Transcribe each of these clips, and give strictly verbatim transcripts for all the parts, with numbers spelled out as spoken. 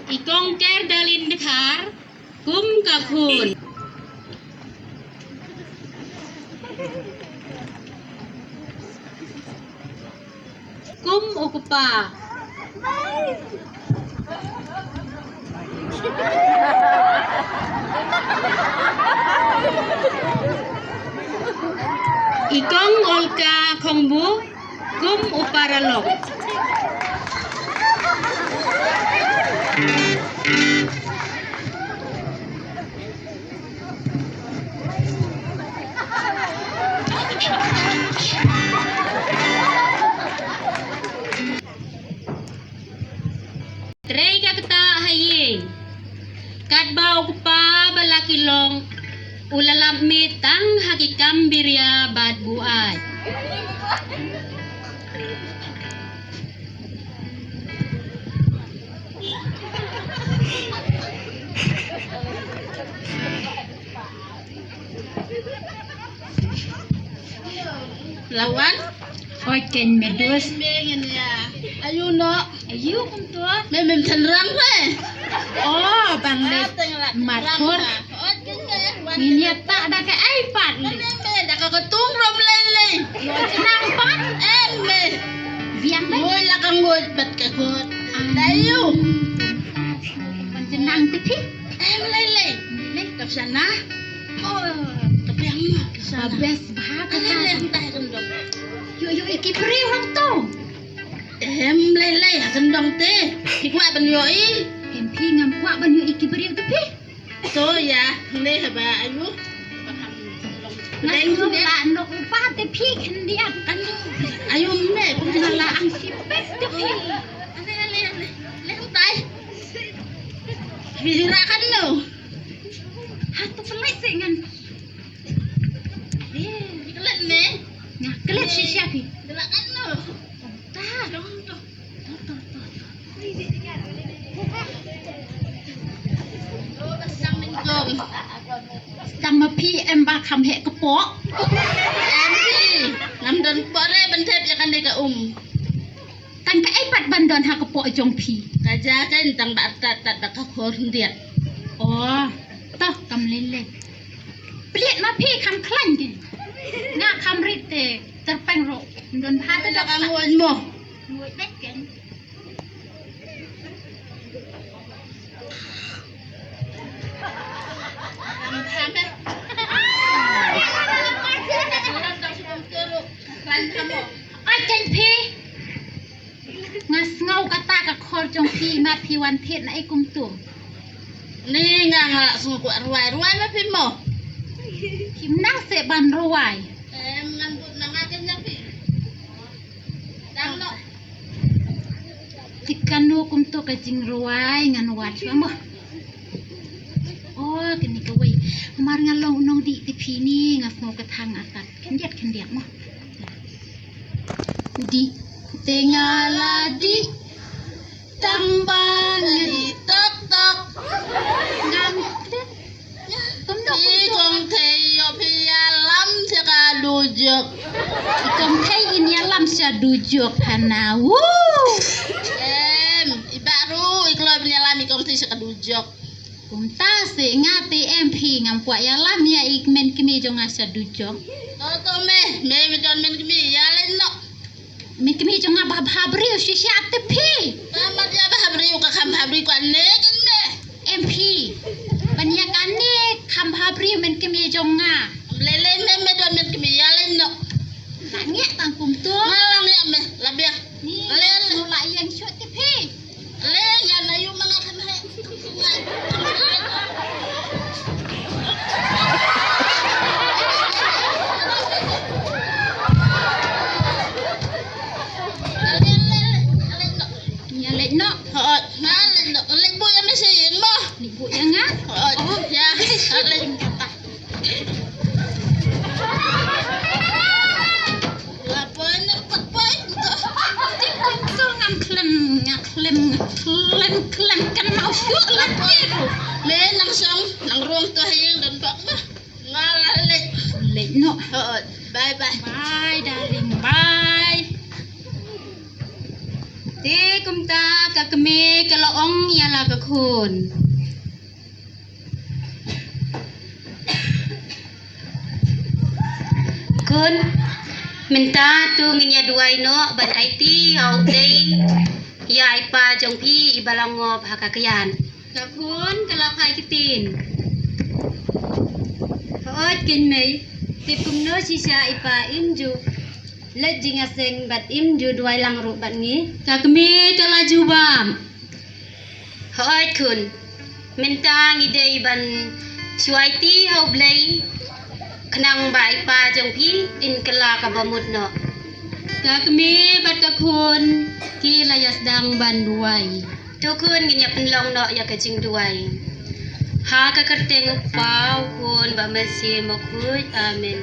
I Kong Ker Dalin Dkhar kum ka khun. Kum u kpa. I Kong Olka Khongbu kum u paralok. Trei ka kata ha ïing. Katba u kpa ba la ki long u la lap miet tang ha ki kam biria bad buaid. Lawan. Oi, ken medus. Ayu no. Ayu kumto. Me mem than rang pe. Oh, bang le. Mat khor. Ngin ïa ta da ka iPad le. Da ka ktung rom lei lei. Ïa chnang pat. Em me. Biang le. Ngoi la ka ngoi bat ka khot. Ayu. Chnang ti phi. Em lei lei. Lei. Ka sana. Oh, ka biang ma ka sana. Best bha ka sana. Lei lei tai kan dong. Ïoh ïoh i ki briew hangto. Em lei lei ha kan dong te. Ki kwah ban ïoh i. Em phi ngam kwah ban ïoh i ki briew te phi. To ïa ne haba ayu. Ngan ïoh la nok upa te phi khyndiat kan. Ayu me kum na la ang si pes te phi. Ane ane ane. Leh tai. Phi ra kan no. Ha to pelai se ngan. Eh, klet ne. Nga klet shisha phi. Ra kan no. Ta. Dong to. Tang ma phi em ba kham heh kpoh. Em phi. Ngam don kpoh re ban thep ïa kane ka um. Tang kaei pat ban don ha kpoh jong phi. Ka ja ken tang ba tat tat ba ka khor ndiat. Oh, to kam lei lei. Pliet ma phi kham khlaiñ ki. Nga kham rit te tyrpeng ro. Don bha te. Ka ngoi mo. Ngoi bet ken. Ai ken phi. Nga sngew kata ka khor jong phi ma phi wan thied na i kumtum. Ni nga nga sngew kwah rwai rwai ma phi mo. Phim nang se ban rwai. Em ngan but na nga ken na phi. Dang no. Ti kano kumto ka jingrwai ngan wad shuwa mo. Oh kane kawei. Mar nga long u nongdih te phi ni nga sngew ka thang atat. Khyndiat khyndiat mo. Dih te nga la dih. Tang ba nga dih tok tok. Ngam klet. Kumno kumno. I kong thei ïoh phi ïalam sha ka dujok. I kong thei in ïalam sha dujok hana. Woo. Em, i bah ruh i kloi phi ïalam i kong thei sha ka dujok. Kumta se nga te em phi ngam kwah ïalam ïa i men kmie jong nga sha dujok. To to me, me me don men kmie ïa leh noh. Me kmie jong nga ba bha briew shisha te phi. Ka mat ïa bha briew ka kham bha briew ka ne kan me. Em phi. Ban ïa kane kham bha briew men kmie jong nga. Lele me me don men kmie ïa leh noh. La ngiah tang kumto. Nga la ngiah me la biang. Ni lele la ïeng shut te phi. Leng ïa na yu ma nga khan he. Ïa leit noh. Hooid, nga leit noh. Leit buh ïa me sha ïing mo. Leit buh ïa nga. Hooid, ïa. Leit. La poi ne pat poi. Ti kum tu ngam khlem, nga khlem, nga khlem, khlem kan mau shuh la poi. Me nang shong, nang rung tu ha ïing don bok ma. Nga la leit. Leit noh. Hooid, bye bye. Bye darling, bye. Te kumta ka kmie ka la ong ïa la ka Khun. Khun, mynta to ngin ïa duwai noh ban aiti ha U Blei ïa i pa jong phi iba la ngop ha ka kyiad. Ka khun ka la phai ktien. Hooid keiñ mei, tip kumno shisha i pa im ju leit jingïaseng bad im ju duwai lang ruh bad ngi. Ka kmie ka la jubab. Hooid khun, mynta ngi dei ban shu aiti ha U Blei khnang ba i pa jong phi in kylla kaba mut noh. Ka kmie bad ka khun ki la ïa sdang ban duwai. To khun ngin ïa pynlong noh ïa ka jingduwai. Ha ka kyrteng U Kpa, U Khun bad U Mynsiem Bakhuid. Amen.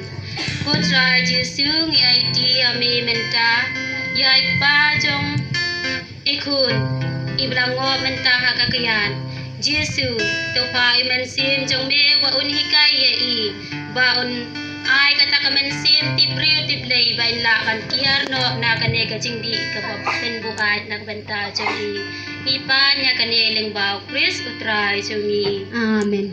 Ko Trai Jisu, ngi aiti ïa me mynta ïa i pa jong i khun iba la ngop mynta ha ka kyiad. Jisu, to phah i Mynsiem jong me ba un hikai ïa i, ba un ai kata ka mynsiem tip briew tip Blei ba in lah ban kiar noh na kane ka jingdih kaba pynbuaid na ka bynta jong i. Ngi pan ïa kane lyngba U Khrist U Trai jong ngi. Amen.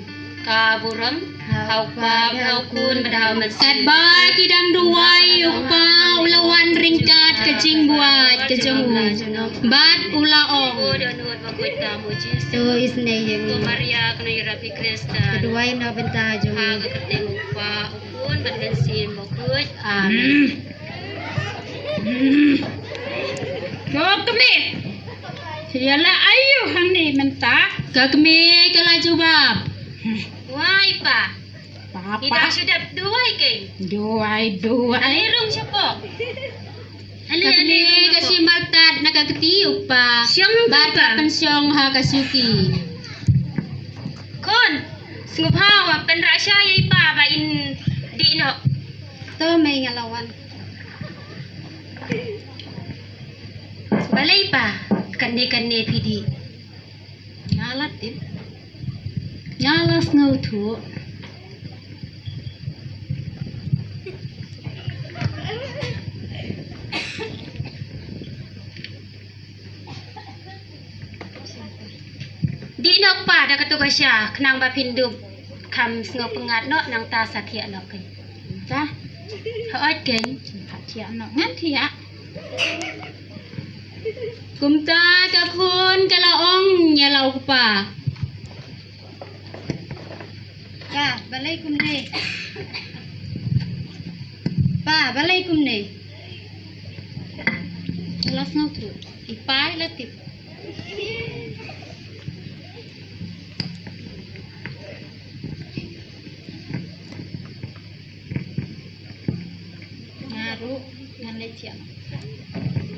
Ka burom ha U Kpa, ha U Khun bad ha U Mynsiem. Katba ki dang duwai, U Kpa u la wan ryngkat ka jingbuaid ka jong u bad u la ong. To isynei ïa ngi. Ko Maria, kano ïarap ïa Khrist. Ka duwai na bynta jong ngi. Ha ka kyrteng U Kpa, U Khun bad U Mynsiem Bakhuid. Amen. Ko kmie, ïa la aïu hangne mynta? Ka kmie ka la jubab. Wai pa. Papa. Ida sudah duwai ke? Duwai, duwai. Ani rung siapa? Ani, ka kmie ka shim baltat na ka kti U Kpa. Shong bad ka pynshong ha ka shuki. Khun, sngewbha wa pynrah sha ïa i pa ba in dih noh. To mei nga la wan. Balei pa, kane kane phi dih. Nga la tip. Nga la sngewthuh. Dih noh pa da kato ka sha, khnang ba phin dup kham sngewpyngngad noh nangta sa thiah noh keiñ. Ta? Hooid keiñ. Thiah noh, ngan thiah. Kumta ka khun ka la ong ïa la u kpa. Pa, balei kumne? Pa, balei kumne? Ka la sngewthuh. I pa i la tip. Nga ruh ngan leit thiah.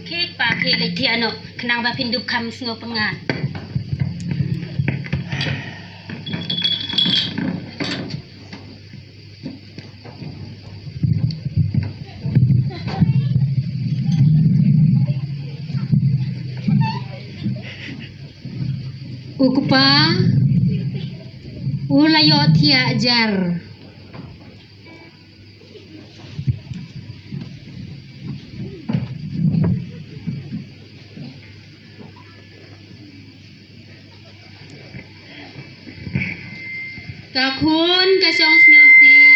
Khie pa, khie leit thiah noh, khnang ba phin dup kham sngewpyngngad. U kpa u la ïohthiah jar. Ka khun ka shong sngewsih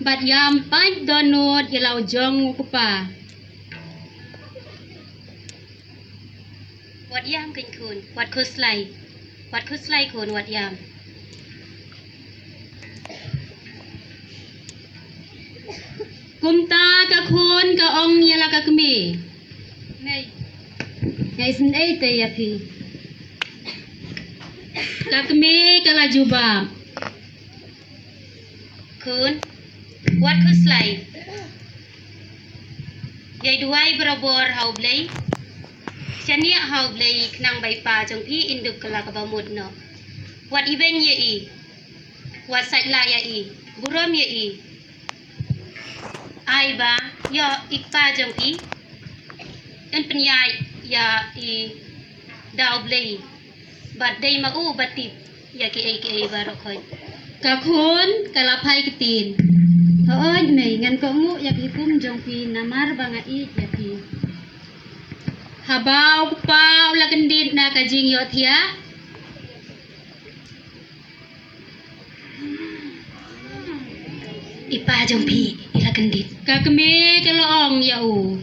bad ïam pait dohnud ïa la u jong u kpa. Wat ïam keiñ khun, wat khuslai. Wat khuslai khun, wat ïam. Kumta ka khun ka ong ïa la ka kmie. Mei. Nga isynei te ïa phi. Ka kmie ka la jubab. Khun, wat khuslai. Ïai duwai barabor ha u Blei. Shaniah ha u Blei khnang ba i pa jong phi in dup kylla kaba mut noh. Wat ibeiñ ïa i. Wat sait lah ïa i. Burom ïa i. Ai ba ïoh i kpa jong phi yn pynïaid ïa i da u Blei. Bad dei ma u ba tip ïa kiei kiei baroh khoit. Ka khun ka la phai ktien. Hooid mei, ngan kohnguh ïa ka hukum jong phi namar ba nga ïeit ïa phi. Haba u kpa u la kyndit na ka jingïohthiah, I pa jong phi i la kyndit. Ka kmie ka la ong ïa u.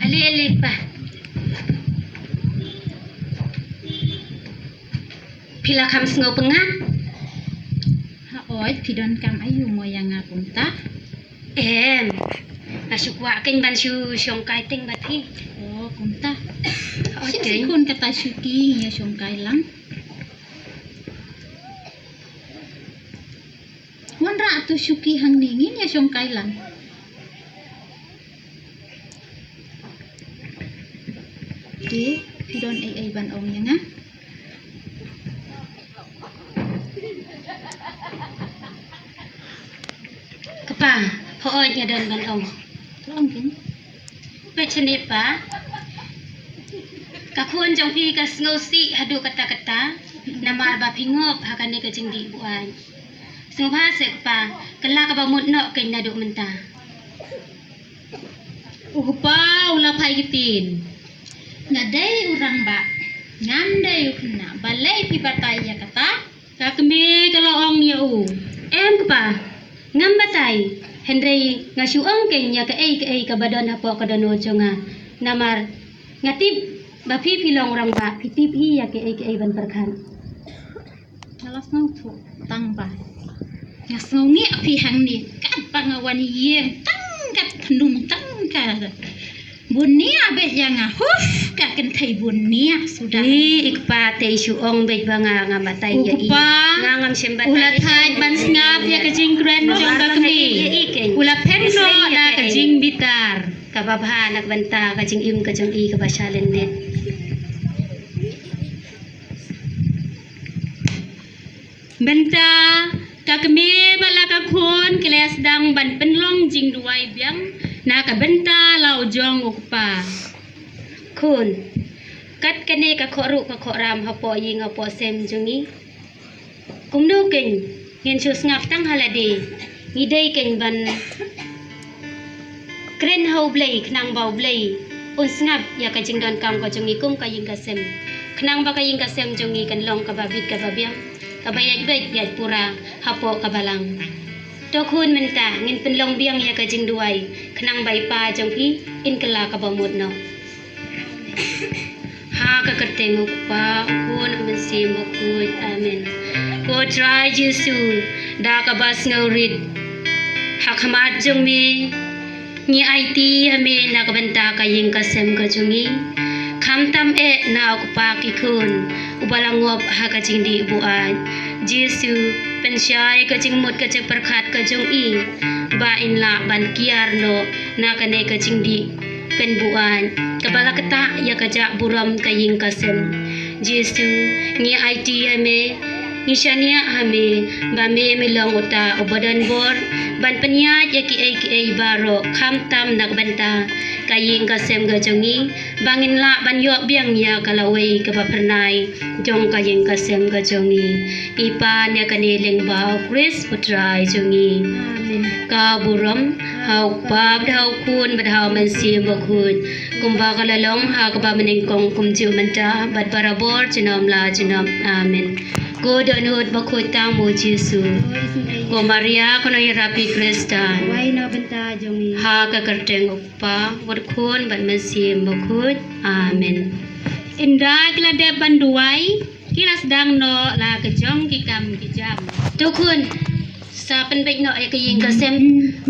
Ale ale pa. Phi la kham sngew pyngngad. Hooid, phi donkam aïu mo ïa nga kumta? Em. Nga shu kwah kein ban shu shongkai teng bad phi. O kumta. Hooid kein. Shu khun kata shu ki ïa shongkai lang. Wanrah to shu ki hangne ngin ïa shongkai lang. Te phi don ei ei ban ong ïa nga? Kpa, hooid nga don ban ong. To ong kein. Peit shane pa. Ka khun jong phi ka sngewsih haduh katta katta. Namar ba phi ngop ha kane ka jingdih buaid. Sngewbha seh kpa, kylla kaba mut noh kein naduh mynta. U kpa u la phai ktien. Nga dei u rangbah. Ngam dei u khynnah. Balei phi batai ïa kata? Ka kmie ka la ong ïa u. Em kpa, ngam batai. Hynrei nga shu ong kein ïa kaei kaei kaba don hapoh ka dohnud jong nga. Namar nga tip ba phi phi long u rangbah, phi tip hi ïa kaei kaei ban pyrkhat. Nga la sngewthuh tang ba nga sngew ngiah phi hangne katba nga wan ïeng tang kat pynlong tang ka bun nia bad ïa nga. Huf, ka kynthei bun nia suda. Ni i kpa te shu ong bad ba nga ngam batai ïa i. Nga ngam shem batai. U la thait ban sngap ïa ka jingkren jong ka kmie. U la pynlong da ka jingbitar. Kaba bha na ka bynta ka jingim ka jong i kaba shalendit. Mynta ka kmie bad la ka khun ki la sdang ban pynlong jingduwai biang na ka bynta la u jong u kpa. Khun, kat kane ka khoh ruh ka khoh ram hapoh ïing hapoh sem jong ngi. Kumno kein ngin shu sngap tang ha lade, ngi dei kein ban kren ha U Blei khnang ba U Blei un sngap ïa ka jingdonkam ka jong ngi kum ka ïing ka sem. Khnang ba ka ïing ka sem jong ngi kan long kaba bit kaba biang, kaba ïaid beit ïaid pura hapoh ka balang. To khun mynta ngin pynlong biang ïa ka jingduwai khnang ba i pa jong phi in kylla kaba mut noh. Ha ka kyrteng u Kpa, u Khun, u Mynsiem Bakhuid. Amen. Ko Trai Jisu, da kaba sngewrit ha khmat jong me, ngi aiti ha me na ka bynta ka ïing ka sem ka jong ngi. Khamtam eh na u kpa ki khun uba la ngop ha ka jingdih buaid. Jisu, pynshai ka jingmut ka jingpyrkhat ka jong i ba in lah ban kiar noh na kane ka jingdih pynbuaid kaba la ktah ïa ka jah burom ka ïing ka sem. Jisu, ngi aiti ha me, ngi shaniah ha me ba me me long uta uba don bor ban pynïaid ïa kiei kiei baroh khamtam na ka bynta ka ïing ka sem ka jong ngi, ba ngin lah ban ïoh biang ïa ka lawei kaba phyrnai jong ka ïing ka sem ka jong ngi. Ngi pan ïa kane lyngba u Khrist u Trai jong ngi. Amen. Ka burom ha u Kpa bad ha u Khun bad ha u Mynsiem Bakhuid, kumba ka la long ha kaba mynnyngkong kumjuh mynta bad barabor junom la junom. Amen. Ko Dohnud Bakhuid tam u Jisu. Ko Maria ko nongïarap ki Khristan. Wai na bynta jong ngi. Ha ka kyrteng u Kpa bad u Khun bad Mynsiem Bakhuid. Amen. Ynda ki la dep ban duwai, ki la sdang noh la ka jong ki kam ki jam. To khun, sa pynbeit noh ïa ka ïing ka sem,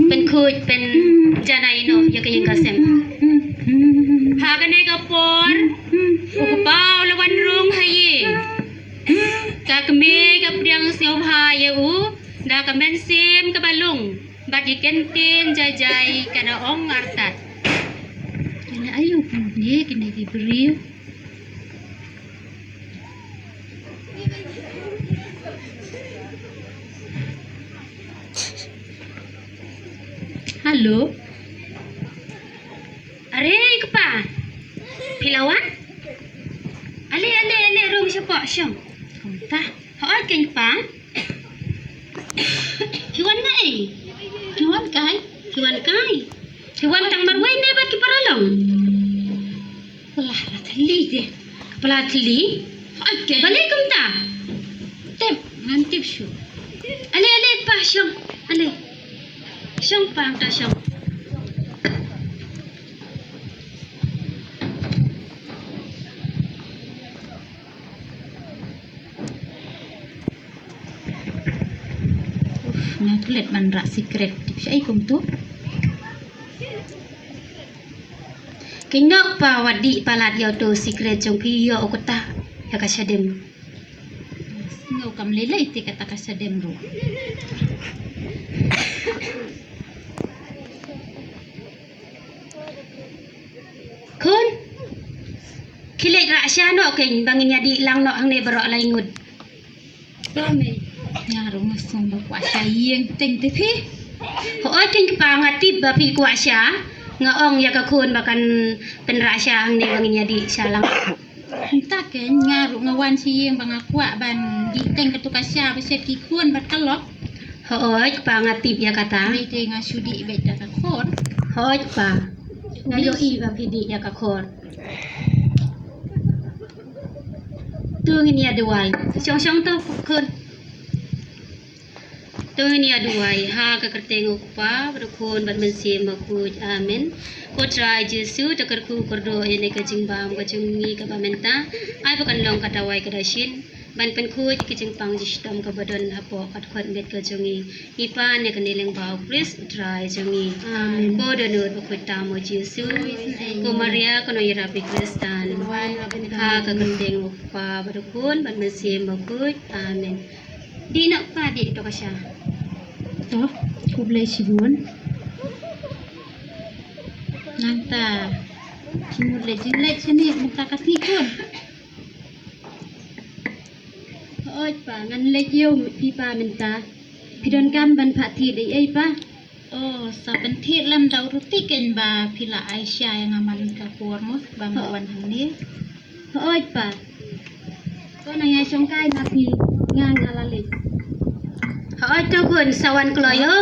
pynkhuid pynjanai noh ïa ka ïing ka sem. Ha kane ka por u kpa u la wan rung ha ïing. Ka kmie ka pdiang sngewbha ïa u da ka mynsiem kaba lung bad ki kyntien jai jai ka da ong artat. Kine aïu pun ne kine ki briew. Hello. Are i kpa. Phi la wan? Ale ale ale rung shapoh shong. Kumta. Hooid kein kpa. Phi wan kai? Phi wan kai? Phi wan kai? Phi wan tang marwei ne bad ki paralok? Pla la thli de. Pla thli? Hooid kein. Balei kumta? Tip, ngan tip shuh. Ale, ale, pa, shong. Ale. Shong, pa, ta shong. Uf, nga klet ban rah sikret. Tip shaei kumtu. Ki nok pa, wat dih palat ïa uto sikret jong phi, ïoh u kata ïa ka shadem. Sngew kam lei lei te kata ka shadem ruh. Khun. Khie leit rah sha noh kein ba ngin ïa dih lang noh hangne baroh lai ngut. Nga ruh nga sngew ba kwah sha ïing teng te phi. Hooid kein kpa, nga tip ba phi kwah sha. Nga ong ïa ka khun ba kan pynrah sha hangne ba ngin ïa dih sha lang. Hynta kein nga ruh nga wan sha ïing ba nga kwah ban dih teng katu ka sha ba shet ki khun bad ka lok. Hooid kpa, nga tip ïa kata. Dei te nga shu dih beit da ka khor. Hooid kpa. Nga ïohi ba phi dih ïa ka khor. To ngin ïa duwai. Shong shong to khun. To ngin ïa duwai. Ha ka kyrteng u Kpa bad u Khun bad Mynsiem Bakhuid. Amen. Ko Trai Jisu, to kyrkhu kyrdoh ïa kane ka jingbam ka jong ngi kaba mynta. Ai ba kan long ka dawai ka dashin ban pynkhuid ka jingpang jingshitom kaba don hapoh ka dkhot met ka jong ngi. Ngi pan ïa kane lyngba u Khrist u Trai jong ngi. Amen. Ko Dohnud bakhuid tam, o Jisu. Ko Maria ko nongïarap ki Khristan. Ha ka kyrteng u Kpa bad u Khun bad Mynsiem Bakhuid. Amen. Dih noh pa, dih to ka sha. To, khublei shibun. Nangta. Shimut leit jingleit shane mynta ka sngi khun. Hooid pa, ngan leit ïew phi pa mynta. Phi donkam ban phah thied ei ei pa? Oh, sa pynthied lem da u ruti kein ba phi la ai sha ïa nga man ka por mo ba nga wan hangne. Hooid pa. Ko nang ïa shongkai ma phi, nga nga la leit. Hooid to khun, sa wan kloi o.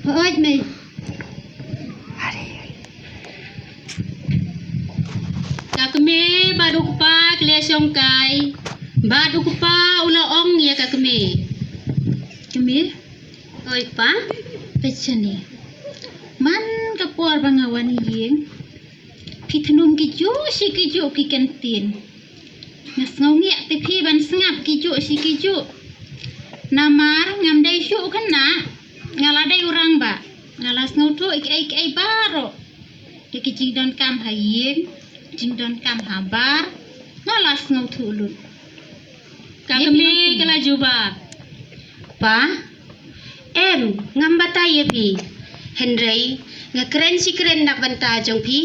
Hooid mei. Ka kmie bad u kpa ki la shongkai. Bad u kpa u la ong ïa ka kmie. Kmie. Oi pa. Peit shane. Man ka por ba nga wan ïing, phi thnum kijuh shi kijuh ki kyntien. Nga sngew ngiah te phi ban sngap kijuh shi kijuh. Namar ngam dei shuh u khynnah, nga la dei u rangbah. Nga la sngewthuh ïa kiei kiei baroh. Ïa ki jingdonkam ha ïing, jingdonkam ha bar, nga la sngewthuh lut. Ka kmie ka la jubab. Pa, em, ngam batai ïa phi. Hynrei nga kren shi kren na ka bynta jong phi,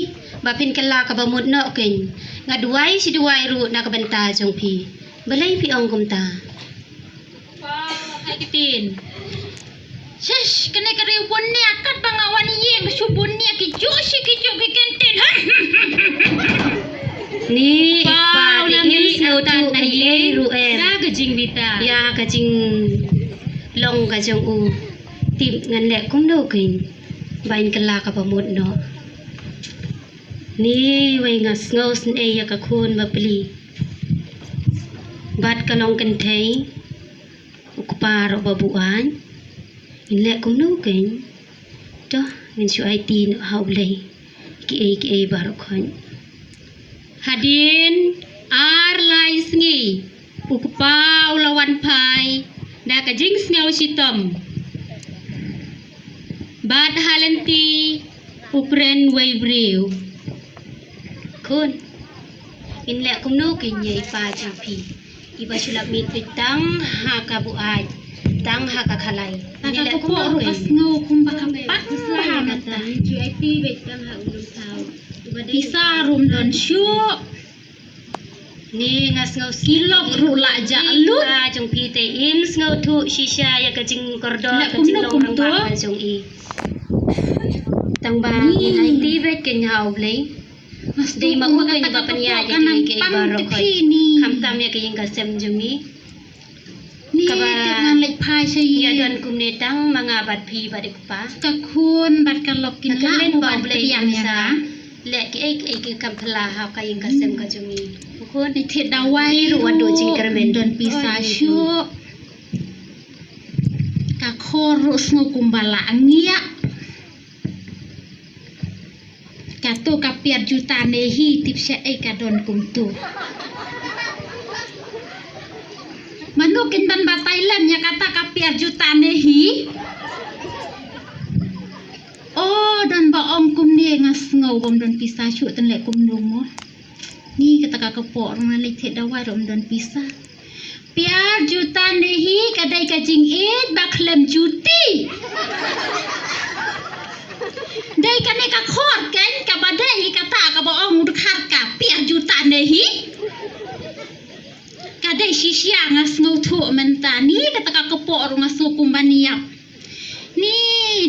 ba phin kylla kaba mut noh kein. Nga duwai shi duwai ruh na ka bynta jong phi. Balei phi ong kumta? Wow, hai ki tin. Shish, kane ka riew bun nia, katba nga wan ïing ka shu bun nia kijuh shi kijuh ki kyntien. Ni, pa, pa, u la mih sngewthuh ei ei ruh em. Ïa ka jingbita. Ïa ka jinglong ka jong u. Tip ngan leh kumno kein ba in kylla kaba mut noh. Ni wei nga sngew sngewsih ïa ka khun bapli. Bad ka long kynthei. U kpa ruh ba buain. Ngin leh kumno kein. To ngin shu aiti noh ha U Blei kiei kiei baroh khoit. Hadien ar lai sngi u kpa u la wan phai da ka jingsngew shitom. Bad ha lynti u kren wei briew. Khun, in leh kumno kein ïa i pa jong phi? I ba shu lap miet beit tang ha ka buaid, tang ha ka khalai. In leh kumno kein? Ka sngew kumba ka pat ha mynta. Ju ai ti beit tang ha u lum thaw. Pisa rum don shuh. Ni nga sngew kilok ruh la ja lut. Ka jong phi te im sngewthuh shisha ïa ka jingkordor ka jinglong rangbah ka jong i. Tang ba ngin aiti beit kein ha U Blei. Dei ma u kein ba pynïaid ïa kiei kiei baroh khoit. Khamtam ïa ka ïing ka sem jong i. Kaba ngan leit phai sha ïing. Ïa don kumne tang ma nga bad phi bad i kpa. Ka khun bad ka lok kin lah ban pdiang ïa nga. Leh kiei kiei ki kam phylla ha ka ïing ka sem ka jong i. Khun. Ni thied dawai ruh wat duh jingkyrmen. Don pisa shuh. Ka khor ruh sngew kumba la ngiah. Kato ka piar juta ne hi, tip sha ei ka don kumto. Mano kin ban batai lem ïa kata ka piar juta ne hi. O, don ba ong kumne, nga sngew bym don pisa shuh, tang leh kumno mo. Ni kata ka kpoh ruh nga leit thied dawai ruh ym don pisa. Piar juta ne hi ka dei ka jingïeit ba khlem juti. Dei kane ka khor keiñ kaba dei kata kaba ong u dkhar ka piar juta ne hi. Ka dei shisha, nga sngewthuh mynta. Ni kata ka kpoh ruh nga sngew kumba ïap. Ni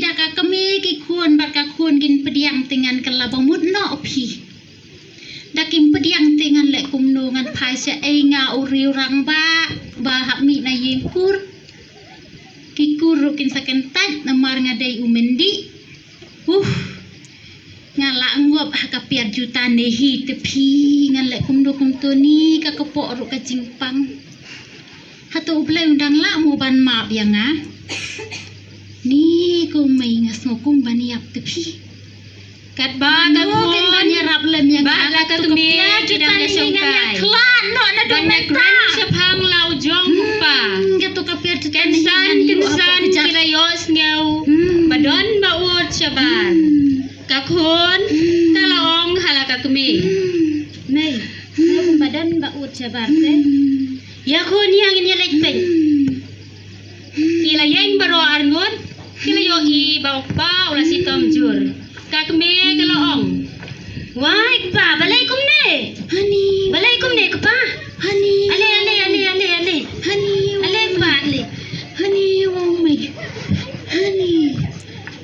da ka kmie ki khun bad ka khun kin pdiang te ngan kylla ba mut noh phi. Da kim pdiang te ngan leh kumno, ngan phai sha ei, nga u riew rangbah ba hap mih na ïing kur. Ki kur ruh kin sa kyntait namar nga dei u myndih. Uh, nga la ngop ha ka piar juta ne hi te phi, ngan leh kumno kumto. Ni ka kpoh ruh ka jingpang. Hato U Blei un dang lah mo ban map ïa nga? Ni ko mei, nga sngew kumba ïap te phi. Katba ka khun kin ban ïarap lem ïa nga, bad la ka kmie ki dang ïa shongkai. Khlad noh naduh mynta. Ban ïakren shaphang la u jong u kpa. Hmm, kato ka piar juta ne hi ngan ïoh hapoh kjat. Kynsan kynsan ki la ïohsngew. Hmm. Ba don ba ud shabar. Hmm. Ka khun, hmm, ka la ong ha la ka kmie. Hmm. Mei, hmm, ba don ba ud shabar te. Hmm. Ïa khun, ïa ngin ïa leit peit. Hmm. Ki la ïeng baroh arngut, ki la ïohi ba u kpa u la shitom jur. Ka kmie ka la ong, wai kpa, balei kumne? Honey. Balei kumne kpa? Honey. Ale, ale, ale, ale, ale. Honey. Ale kpa, ale. Honey, oh my. Honey.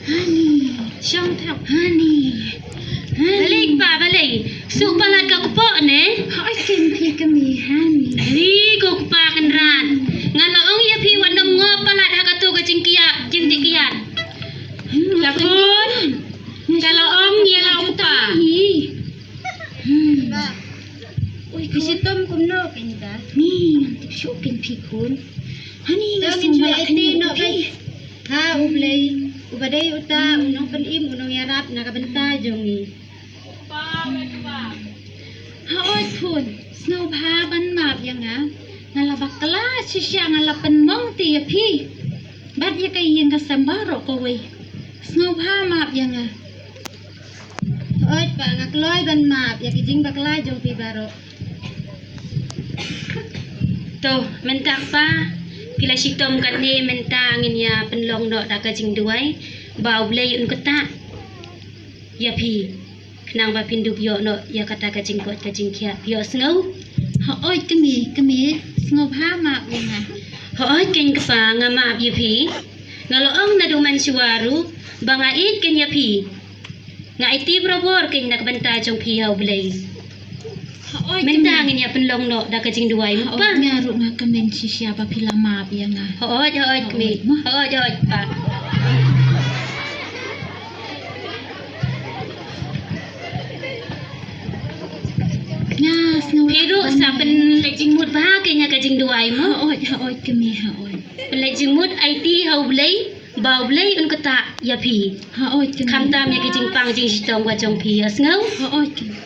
Honey. Shong thang. Honey. Honey. Balei kpa, balei? Shu palat ka kpoh ne? Hooid keiñ phi kmie, honey. Ri ko kpa kynrad. Ngan la ong ïa phi wat nym ngop palat ha kato ka jingkiad, jingdih kiad. Hmm, ka khun ka la ong ïa la u kpa. Hmm. Oi, ka shitom kumno keiñ ka? Ni ngan tip shuh keiñ phi khun. Honey, nga sngewbha ïa phi. Ha U Blei uba dei uta u nongpynim, u nongïarap na ka bynta jong ngi. Hooid khun, sngewbha ban map ïa nga. Nga la bakla shisha, nga la pynmong te ïa phi bad ïa ka ïing ka sem baroh kawei. Sngewbha map ïa nga. Hooid pa, nga kloi ban map ïa ki jingbakla jong phi baroh. To mynta kpa, phi la shitom kane, mynta ngin ïa pynlong noh da ka jingduwai ba U Blei un ktah ïa phi khnang ba phin dup ïoh noh ïa kata ka jingkoit ka jingkhiah, phi ïohsngew? Hooid kmie, kmie sngewbha map ïa nga. Hooid keiñ kpa, nga map ïa phi. Nga la ong naduh mynshuwa ruh ba nga ïeit keiñ ïa phi. Nga aiti barabor keiñ na ka bynta jong phi ha U Blei. Hooid mynta kmie, ngin ïa pynlong noh da ka jingduwai mo kpa. Hooid, nga ruh nga kmen shisha ba phi la map ïa nga. Hooid, hooid kmie. Hooid, hooid pa. Nga sngew. Phi ruh sa pynleit jingmut bha keiñ ïa ka jingduwai mo. Hooid, hooid kmie, hooid. Pynleit jingmut, aiti ha U Blei ba U Blei un ktah ïa phi. Hooid kmie. Khamtam ïa ki jingpang jingshitom ka jong phi, ïohsngew? Hooid kmie.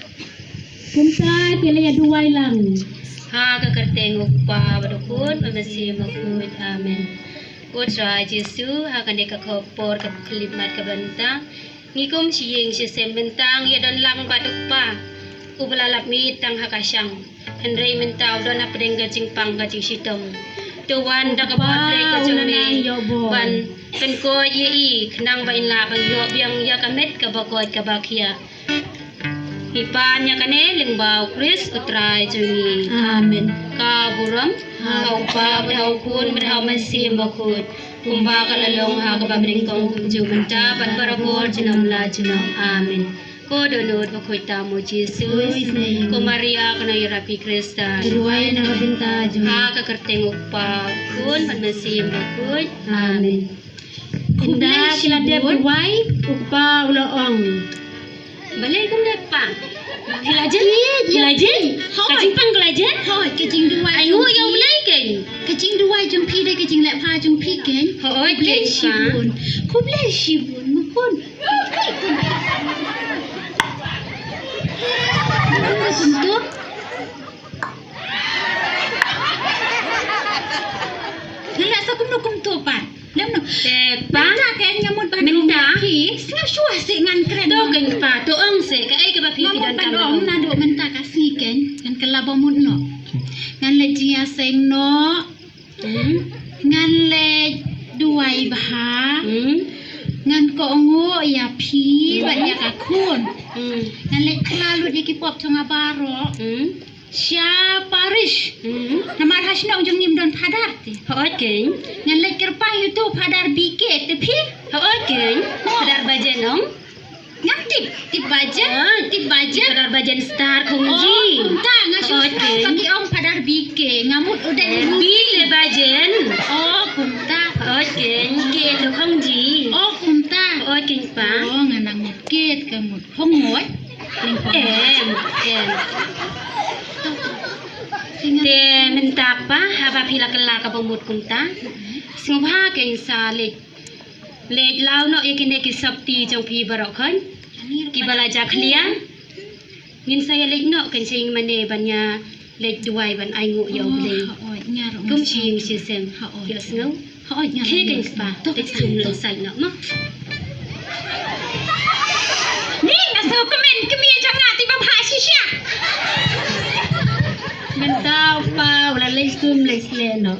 Kumta phi la ïa duwai lang. Ha ka kyrteng u Kpa bad u Khun bad u Mynsiem Bakhuid. Amen. Ko Trai Jisu, ha kane ka khop por kaba khyllipmat kaba mynta, ngi kum shi ïing shi sem mynta ngi ïa don lang bad u Kpa uba la lap miet tang ha ka shang. Hynrei mynta u don hapdeng ka jingpang ka jingshitom. To wan da ka bor Blei ka jong me ban pynkoit ïa i khnang ba in lah ban ïoh biang ïa ka met kaba koit kaba khiah. Ngi pan ïa kane lyngba u Khrist u Trai jong ngi. Amen. Ka burom ha u Kpa bad ha u Khun bad ha u Mynsiem Bakhuid, kumba ka la long ha kaba nyngkong, kumjuh mynta bad barabor junom la junom. Amen. Ko dohnud bakhuid tam u Jisu. Ko Maria ka nongïarap ki Khristan, duwai na ka bynta jong ngi. Ha ka kyrteng u Kpa, u Khun bad u Mynsiem Bakhuid. Amen. Ynda ki la dep duwai, u Kpa u la ong. Balei kumne Kpa? Ki la jied, ki la jied. Ka jingpang ka la jied. Hooid, ka jingduwai. Ai nguh ïa U Blei keiñ. Ka jingduwai Jong phi dei ka jingleh pha jong phi keiñ. Hooid, khublei shibun. Khublei shibun. Mukun. Kumno kumto? Leh sa kumno kumto pat? Lem no. Te pa. Mynta keiñ nga mut ban mynta. Phi, sngap shuwa seh ngan kren. To keiñ pa, to ong seh kaei kaba phi ki don kam ong. Naduh mynta ka sngi keiñ ngan kylla ba mut noh. Ngan leit jingïaseng noh. Hmm. Ngan leit duwai bha. Hmm. Ngan kohnguh ïa phi bad ïa ka khun. Hmm. Ngan leit khlad lut ïa ki pop jong nga baroh. Hmm. Sha parish. Hmm. Namar ha shnong jong ngi ym don phadar te. Hooid keiñ. Ngan leit kyrpad ïa uto u phadar B K te phi. Hooid keiñ. Phadar Bajen ong. Ngam tip, tip Bajen, ah, tip Bajen. Phadar Bajen star khong ji. Oh, kumta nga shu sngewthuh ba ki ong phadar B K. Nga mut u dei, eh, B K Bajen. Oh, kumta. Hooid keiñ, K to khong ji. Oh, kumta. Hooid keiñ pa. Oh, nga nang mut K ka mut khong ngot. Em, em. Te mynta pa, haba phi la kylla kaba mut kumta, sngewbha keiñ sa leit leit law noh ïa kine ki sopti jong phi baroh khun kiba la jakhlia. Ngin sa ïa leit noh keiñ sha ïing mane ban ïa leit duwai ban ainguh ïa U Blei. Kum shi ïing shi sem. Ïohsngew. Khie keiñ pa, leit sum leit sait noh mo. Ni nga sngew kmen kmie jong nga te ba bha shisha. Mynta u pa u la leit sum leit sleh noh.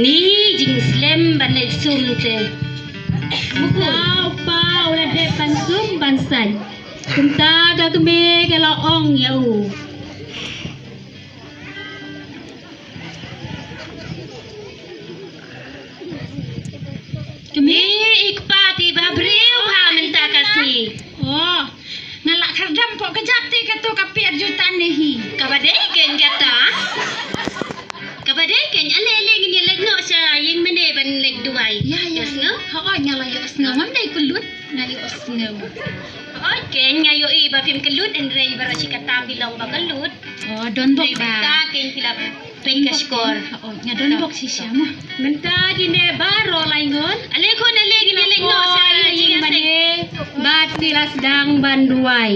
Ni jingslem ban leit sum te. Mukul. Pau, pau, la dep ban sum ban sait. Kumta ka kmie ka la ong ïa u. Kmie, i kpa te ba briew ha mynta ka sngi. Oh, nga la khyrdam pok ka jat te kato ka pyrjut tane hi. Kaba dei keiñ kata. Kaba dei keiñ, ale ale ngin ïa leit noh sha ïing mane ban leit duwai. Ïa, ïa, ïa. Ïohsngew? Hooid, nga la ïohsngew. Ngam dei kyllut, nga ïohsngew. Hooid keiñ, nga ïohi ba phim kyllut, hynrei baroh shi katta phi long ba kyllut. Oh, don bok ba. Mynta keiñ phi la peit ka shkor. Oh, nga don bok shisha mo. Mynta kine baroh lai ngut. Ale khun ale kine leit noh sha ïing mane. Bad phi la sdang ban duwai.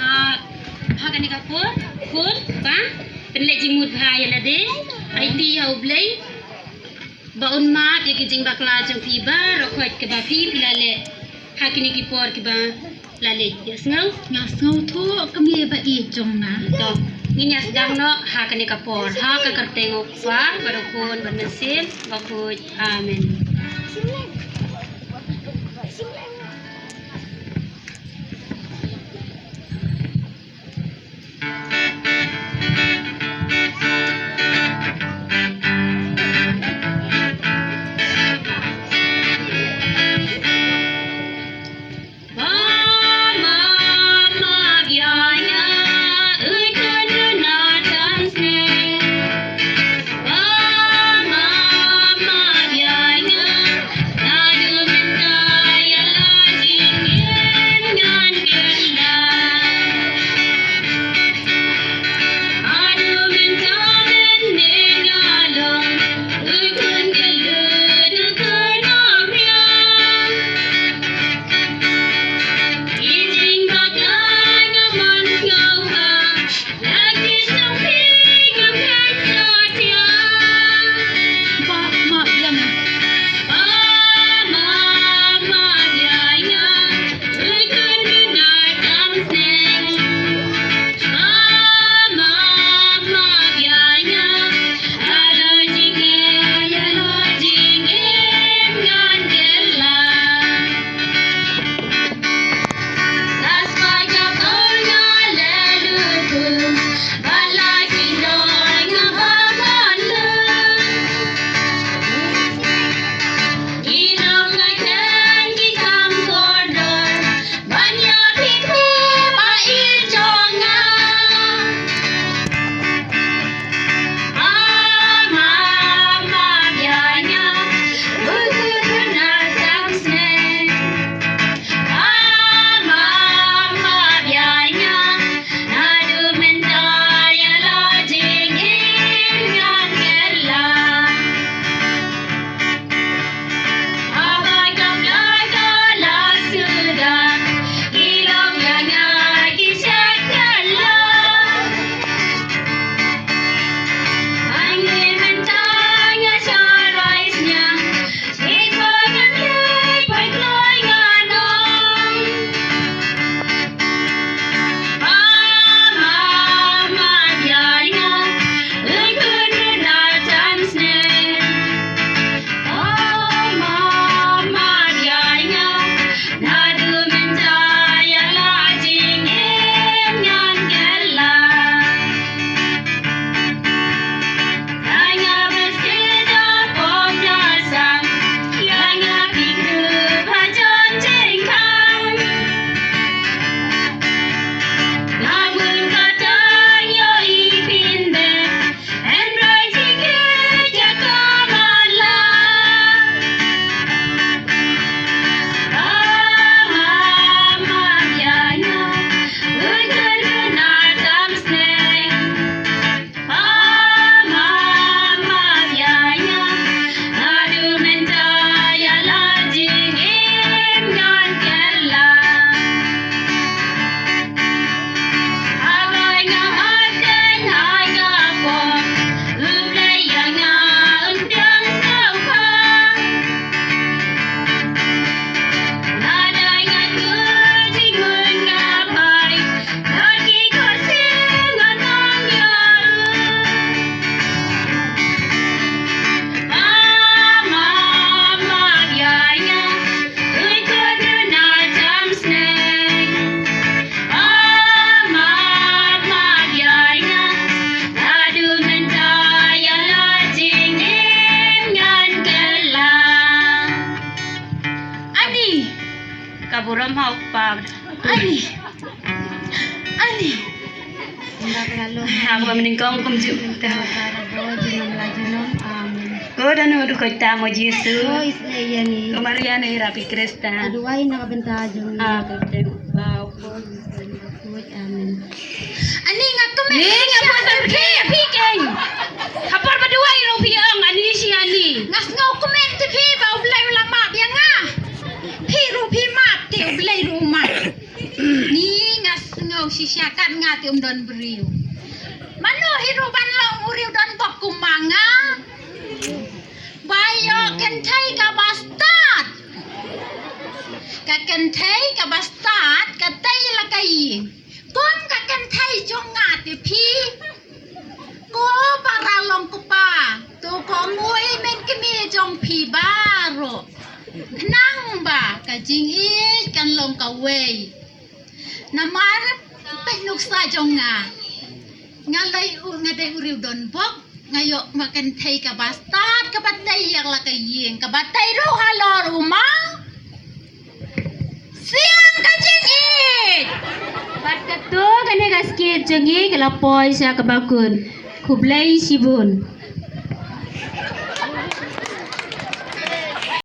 Ha, ha kane ka por, khun, ba, pynleit jingmut bha ïa lade, aiti ha U Blei, ba un map ïa ki jingbakla jong phi baroh khoit kiba phi, phi la leh, ha kine ki por kiba la leit, ïohsngew? Nga sngewthuh kmie ba ïeit jong nga. To, ngin ïa sdang noh, ha kane ka por, ha ka kyrteng U Kpa, bad U Khun, bad U Mynsiem Bakhuid. Amen. Ka burom ha u kpa. Ani. Ani. Ha kaba mynnyngkong kumjuh. Amen. Ko da nu du koi ta mo Jisu. Ko Israel ni. Ko Maria ni rapi Krista. Duwai na ka bynta jong ni. Ha ka bynta. Amen. Ani nga kmen. Ni nga buat phi phi keng. Hapor ba duwai ruh phi ong ani shi ani. Nga sngew kmen te phi ba U Blei u la map ïa nga. Phi ruh phi map te U Blei ruh u map. Ni nga sngew shisha kat nga te um don briew. Mano hi ruh ban long u riew don bok kum ma nga. Ba ïoh kynthei kaba stad. Ka kynthei kaba stad ka tei la ka ïing. Kum ka kynthei jong nga te phi. Ko para long kpa. To ko ngui men kmie jong phi baroh. Khnang ba ka jingïeit kan long kawei. Namar peit nuksa jong nga. Nga lei u nga dei u riew don bok. Nga ïoh ma kynthei kaba stad kaba tei ïa la ka ïing kaba tei ruh halor u maw. Siang ka jingïeit. Bad kato kane ka skit jong ngi ka la poi sha kaba kut. Khublei shibun.